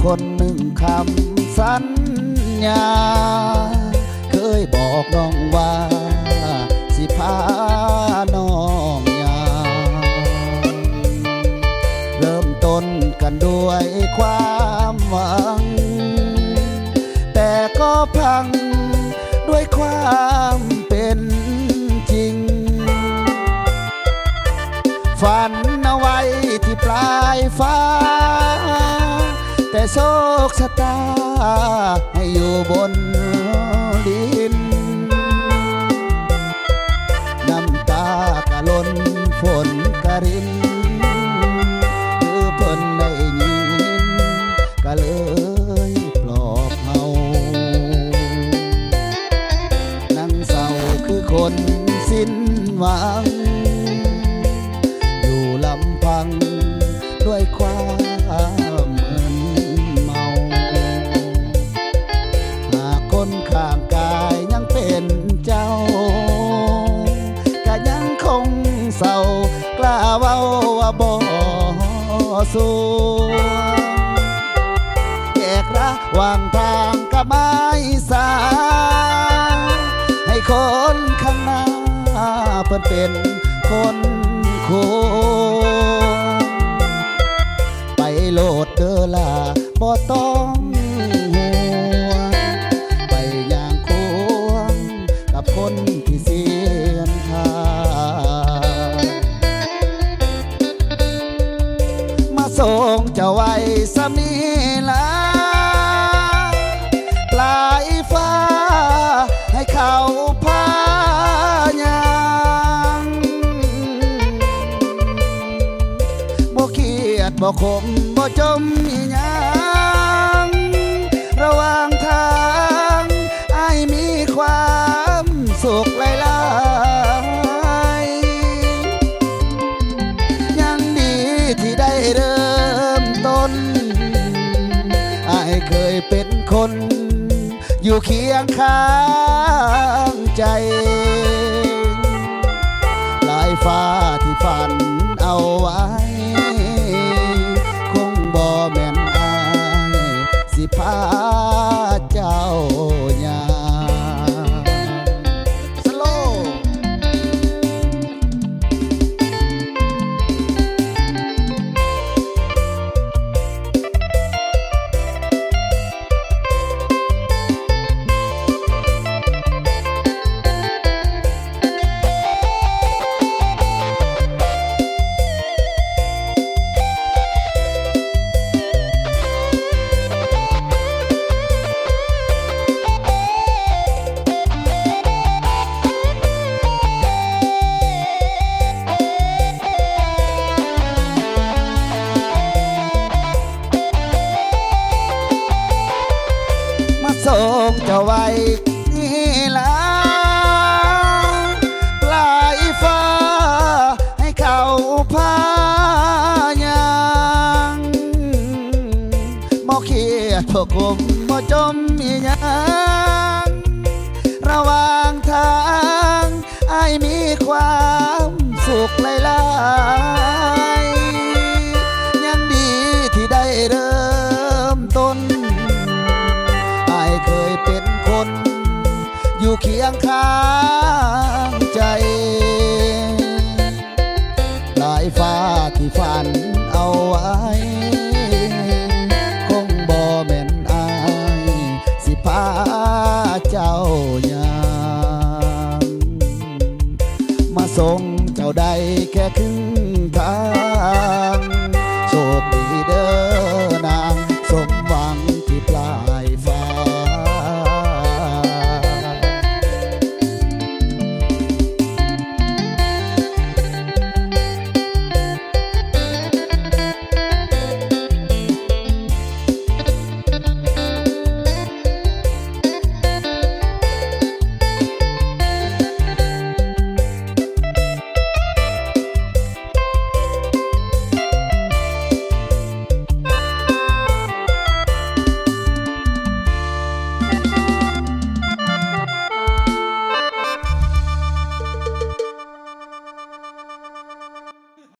ຄົນໜຶ່ງຄຳສັນຍາ ເຄີຍບອກນ້ອງວ່າ ຊິພານ້ອງຍ່າງ ເລີ່ມຕົ້ນກັນດ້ວຍຄວາມຫວັງ ແຕ່ກໍພັງດ້ວຍຄວາມເປັນຈິງ ຝັນເອົາໄວ້ທີ່ປາຍຟ້າ ແຕ່ໂຊກຊະຕາໃຫ້ຢູ່ບົນດິນ ນ້ຳຕາກະຫຼົ່ນ ຝົນກະລິນ ຄືເພິ່ນໄດ້ຍິນ ກະເລີຍປລອບເຮົາ ນັ່ງເສົ້າຄືຄົນສິ້ນຫວັງ ຢູ່ລຳພັງດ້ວຍຄວາມມຶນເມົາ ຫາກຄົນຂ້າງກາຍຍັງເປັນເຈົ້າ ກະຍັງຄົງເສົ້າ ກ້າເວົ້າວ່າບໍ່ສວນ ແຍກລະຫວ່າງທາງກັບໄມ້ສາ ໃຫ້ຄົນຂ້າງໜ້າເພິ່ນເປັນຄົນຄວນ ໄປໂລດເດີລາ ບໍ່ຕ້ອງຫ່ວງ ໄປຍ່າງຄວນກັບຄົນທີ່ສຽນທາ ມາສົ່ງເຈົ້າໄວ້ສ່ຳນີ້ລາ ປາຍຟ້າໃຫ້ເຂົາພາຍ່າງ ບໍ່ຄຽດບໍ່ຂົມບໍ່ຈົ່ມອີ່ຫຍັງ ລະຫວ່າງທາງ ອ້າຍມີຄວາມສຸກຫຼາຍໆ ຍັງດີທີ່ໄດ້ເລີ່ມຕົ້ນ ອ້າຍເຄີຍເປັນຄົນຢູ່ຄຽງຂ້າງໃຈ ປາຍຟ້າທີ່ຝັນເອົາໄວ້ ຄົງບໍ່ແມ່ນອ້າຍ ຊິພາເຈົ້າຍ່າງ ສະໂລ. ມາສົ່ງເຈົ້າໄວ້ນີ້ລາ ປາຍຟ້າໃຫ້ເຂົາພາຍ່າງ ບໍ່ຄຽດບໍ່ຂົມບໍ່ຈົ່ມອີ່ຫຍັງ ລະຫວ່າງທາງ ອ້າຍມີຄວາມສຸກຫຼາຍໆ ຍັງດີທີ່ໄດ້ເລີ່ມຕົ້ນ ອ້າຍເຄີຍເປັນຄົນຢູ່ຄຽງຂ້າງໃຈ ປາຍຟ້າທີ່ຝັນເອົາໄວ້ ຄົງບໍ່ແມ່ນອ້າຍ ຊິພາເຈົ້າຍ່າງ ມາສົ່ງເຈົ້າໄດ້ແຄ່ຄຶ່ງທາງ ໂຊກດີເດີນາງ ສົມຫວັງທີ່ປາຍຟ້າ. ມ